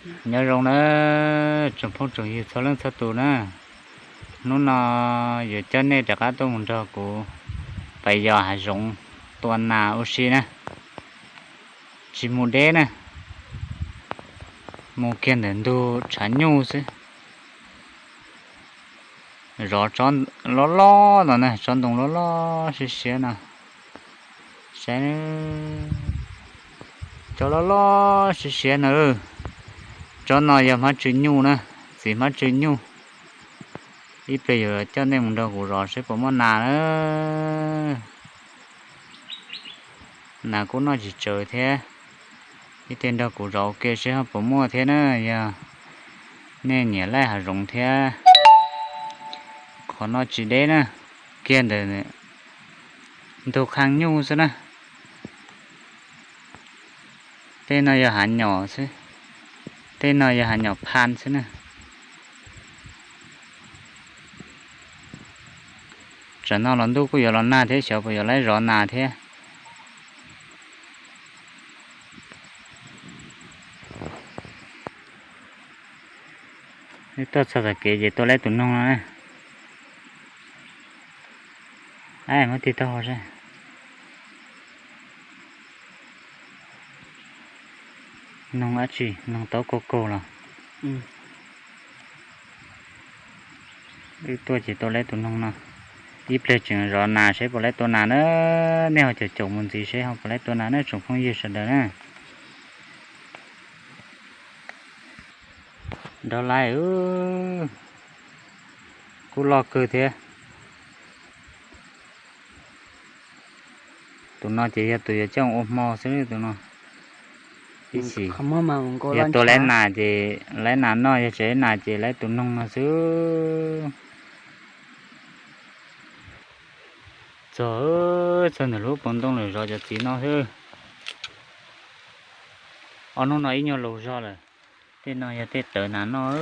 Nyob zoo na tsoom phooj tsoom ywg txhua leej txhua tus na, hnub no yuav coj nej rov qab tuaj mus nrog kuv pais yos hav zoov tua nas ua si na, tsis mus deb na, mus kiag ntawm ntug tshav nyuj xwb. Zov tsob loj loj no na, tsob ntoo loj loj siab siab no, saib, tsob loj loj siab siab no. Tsob no yog hmab tsw nyuj na, txiv hmab tsw nyuj. Ib pliag yuav coj nej mus nrog kuv zov seb puas muaj nas na. Nas kuj noj tsis tsawg thiab. Ib pliag nrog kuv zov ua ke seb ho puas muaj thiab na. Yog nej nyiam laij hav zoov thiab, qhov no tsis deb na, kiag ntawm ntug qhaj nyuj xwb na. Tej no yog hav nyom xwb, tej no yog hav nyom pha xwb na. Tsam no los ntuj kuj yuav los nag thiab, xyov puas yuav laib zov nas thiab. Tuaj txog tom kev ces tua laib tus noog no na. Muab tig taub hau saib. Noog dab tsi? Noog taub kaug kaug los? Wb tuaj ces tua laib tus noog no. Ib pliag tseem zov nas seb puas laib tua nas na. Nej ho caum caum mus ntxiv seb ho puas laib tua nas na tsoom phooj ywg sawv daws na. Nrov laiv, kuj loj kawg thiab. Tus no ces yog tus yuav coj ua hmo xwb tus no. Ib chim yog tua laib nas ces laib nas noj, yog tsis laib nas ces laib tus noog no xwb. Txog, txog ntawm lub pob ntoo lawm, zov cov txiv no xwb. Ob hnub no ib nyuag laus zog lawm. Tej no yog tej tawv nas noj.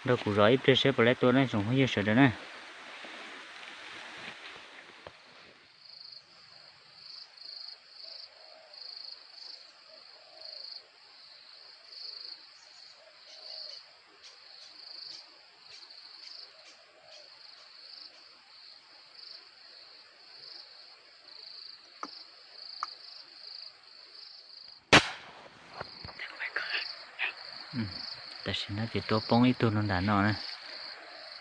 Nrog kuv zov ib pliag seb puas laib tua na tsoom phooj ywg sawv daws na. Tam sim no ces tua poob ib tug rau nram no na,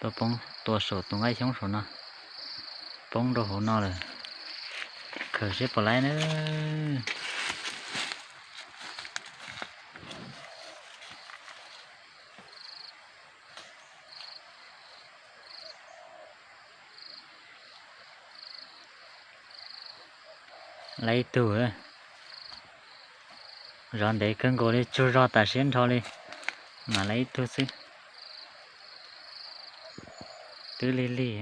tua poob, tua saum tus nqaij xyoob saum no, poob rau hauv no lawm. Khaws seb puas laib na. Laib ib tug, zov ntev kawg nkaus li, tsaug zog tas siab nrho li, mas laib ib tug xwb. Twb lig lig.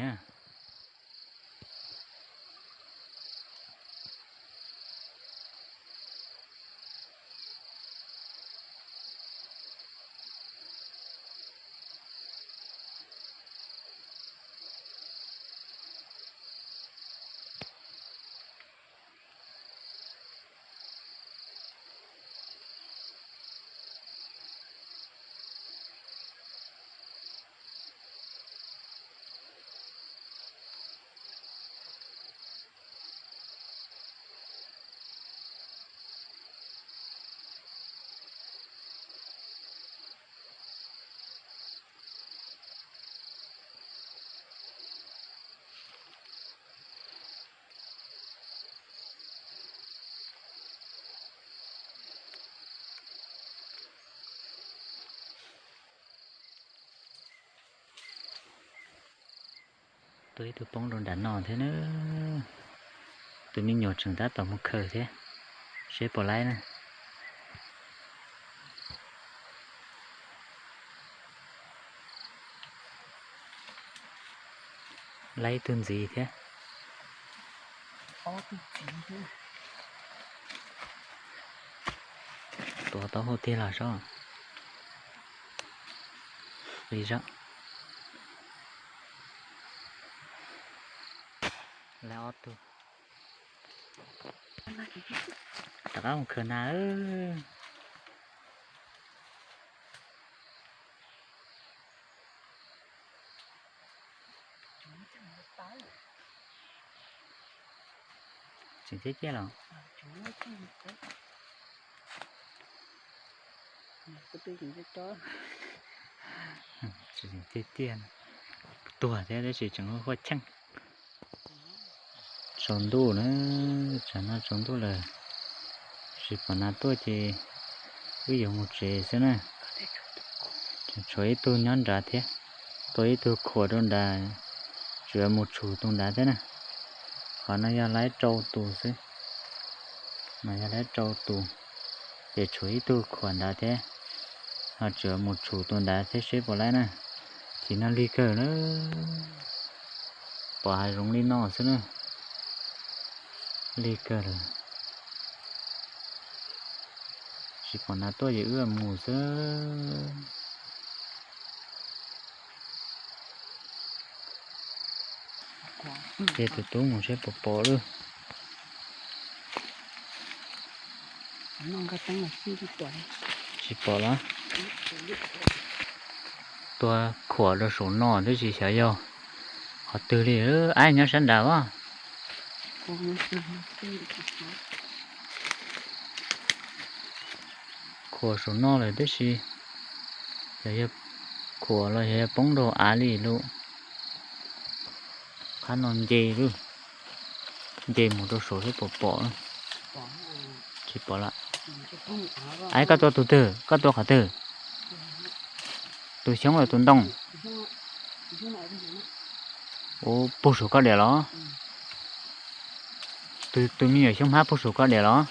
Tua ib tug poob rau nram no thiab na. Tus me nyuam tseem tab tom mus khaws thiab, seb puas laib na. Laib ib tug ntxiv thiab. Tuav taub hau tiag los sob. Li zog. Laib ob tug. Rov qab mus khaws nas. Tseem tiaj tiaj los? Tiaj tiaj, tuag thiab tab sis tseem huaj cheej. Tsaus ntuj na, tsam no tsaus ntuj lawm, tsis pom nas tuaj ces wb yuav mus tsev xwb na. Tseem tshuav ib tug nyob nrad thiab, tua ib tug khuam rau nrad, tsuas mus tshum tus nrad thiab na. Qhov no yog laib rau tus xwb, mas yog laib rau tus, ces tshuav ib tug khuam nrad thiab, ho tsuas mus tshum tus nrad thiab seb puas laib na. Ces no lig kawg na, pom hav zoov li no xwb na, lig kawg lawm. Tsis pom nas tuaj ces wb mus xwb. Ces tus tub mus seb puas pom lawm. Tsis pom los? Tua khuam rau saum no twb tsis xyov yog qhov twg li. Aib nyob sab nrad as. Khuam saum no lawm tab sis yog khuam los yog poob rau av li lawm. Qhov no nce lawm, nce mus rau saum seb puas pom. Tsis pom lawm. Aib, koj tua tus twg? Koj tua qhov twg? Tus xyoob los tus ntoo? Ua puag saum koj diam los? Tus me nyuam xyoob hmab puag saum koj diam los?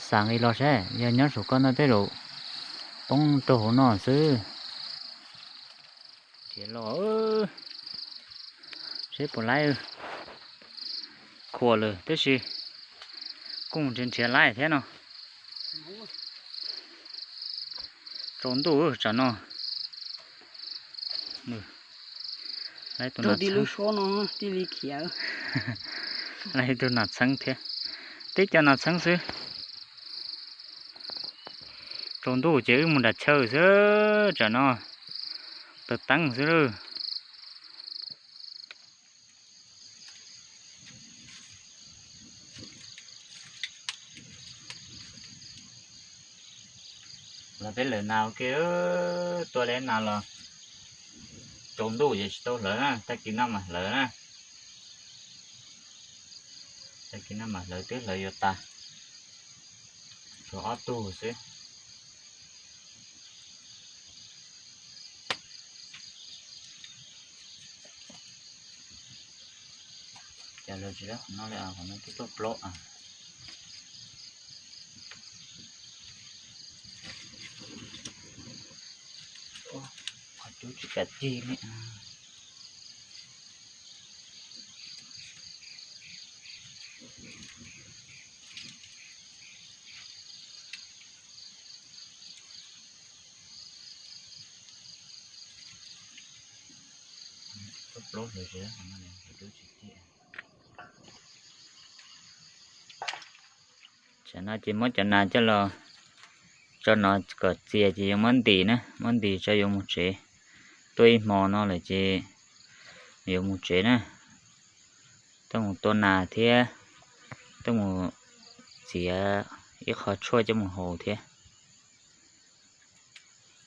Xav nqis los saib, yog nyob saum koj no tej zaum poob rau hauv no xwb. Nrhiav los seb puas laib. Khuam lawm tab sis kuj nrhiav nrhiav laib thiab no. Tsaus ntuj tsam no. Laib tus nas txheeb thiab. Tib co nas txheeb xwb. Tsaus ntuj ces wb mus nram chaw xwb tsam no. Taws teeb xwb lawm. Los peb lawm nas ua ke, tua li nas los tsaus ntuj ces tsis tau hlawv na, tag kis no mas hlawv na. Tag kis no mas hlawv, twb hlawv yuav tas, tshuav ob tug xwb. Cas lawv tsis lawv qhov no li, qhov no twb tuaj plaub. Qhov cub tsis kam tig li. Tsam no ces muab cov nas coj los tso no kom txias ces yuav muab ntim na, muab ntim tso yuav mus tsev. Tuaj ib hmo no lawm ces yuav mus tsev na. Tuaj mus tua nas thiab tuaj mus txiav ib qho tshuaj coj mus haus thiab.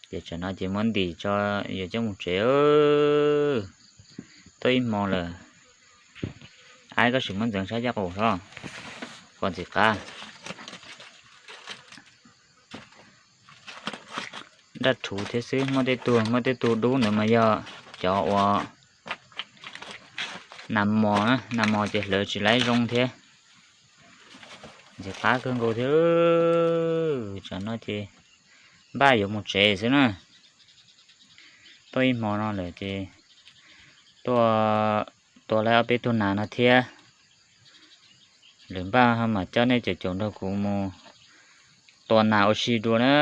Ces tsam no ces muab ntim tso yuav coj mus tsev. Tuaj ib hmo lawm. Aib, koj sim muab ntxeev saib caj qaum hlob, pom ntxim qab. Nraj rhuv thiab xwb, muaj tej tug, muaj tej tug dub ntawd mas yog cov uas nas mos na, nas mos ces hlawv tsis laib zoo thiab. Ntxim qab kawg nkaus thiab. Tsam no ces npaj yuav mus tsev xwb na. Tuaj ib hmo no lawm ces tuaj tua laib ob peb tug nas no thiab. Lwm npaj ho mam coj nej caum caum nrog kuv mus tua nas ua si dua na.